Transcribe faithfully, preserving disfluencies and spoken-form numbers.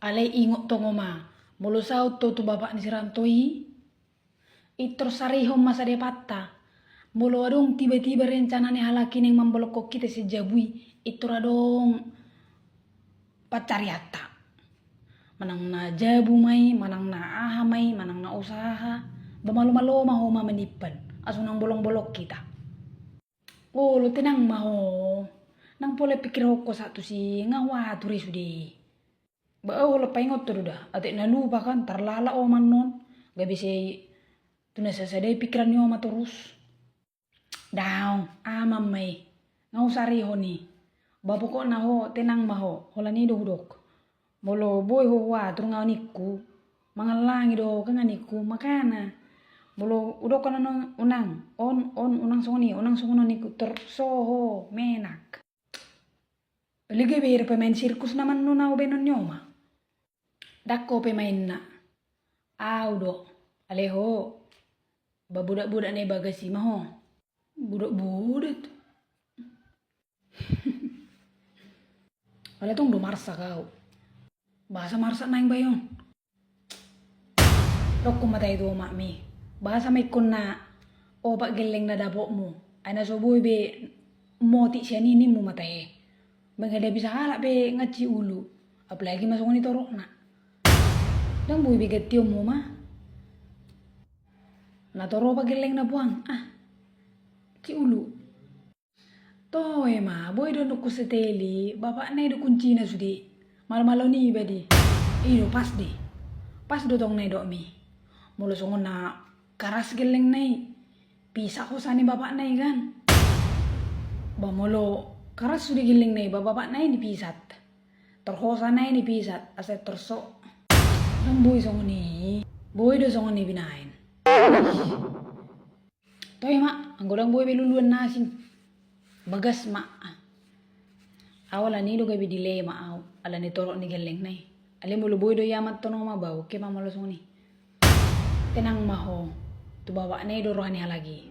Alai ingot tong ho ma, molo saut ho tu bapak ni si Ranto i, intor sarihon ma sadepanta. Molo adong tiba-tiba rencana ni halak i naeng mambolongkon hita sian jabu i, intor adong pansarianta. Manang na jabu ma i, manang na aha ma i, manang na usaha, ba malo-malo ma ho ma manimpan, asa unang bolong-bolong hita. Olo, tenang ma ho. Nang pola pikirhon ho sahat tusi, nga huatur i sude. Ba au holan paingothon do da, atik na lupa kan, tarlala ho ma annon, gabe sai tu na sasada i pikiran ni ho ma torus. Daong, aman ma i. Nga husarihon i. Ba pokokna ho, tenang ma ho, holan i do hudok. Molo boi ho huatur nga ningku, mangallangi do ho kan nga ningku, makana. Molo hudok kan unang, unang, on, on, unang songon i, unang songon on ningku, tor so ho, menak. Alai gabe pemain sirkus nama annon au baenon ni ho ma. Ndang ho pemainna. Au do. Alai ho. Ba bodat-bodat na i bagas i ma ho. Bodat-bodat. Alai tong do marsak au. Boasa marsak naeng bae on? Dokkon ma tahe tu omakmi. Boasa ma ingkon na opat gelleng na dapotmu? Ai na so boi be motik sian i, ninmu ma tahe. Menghadapi sahalak pe nga ciulu. Apalagi ma songon i torokna. Ndang boi be gantionmu ma. Na tor opat gelleng na puang. Ah. Ciulu. Toe ma, boi do ningku setel i, bapakna i do kuncina sude. Malo-malo niba di. I do pas di. Pas do tong na nidokmi. Molo songon na karas gellengna i, pisat hosa ni bapakna i kan. Ba molo karas sude gellengna i, ba bapakna i nipisat. Tor hosa na i nipisat, asa tor so. Ndang boi songon i. Boi do songon i binaen. Toe ma, anggo ndang boi be luluan na asing. Bagas ma. Au alani do gabe dilema au, alani torok ni gellengna i. Alai molo boi do i amanhon ho ma ba oke ma molo songon i. Tenang ma ho, tu bapakna i do roha ni halak i.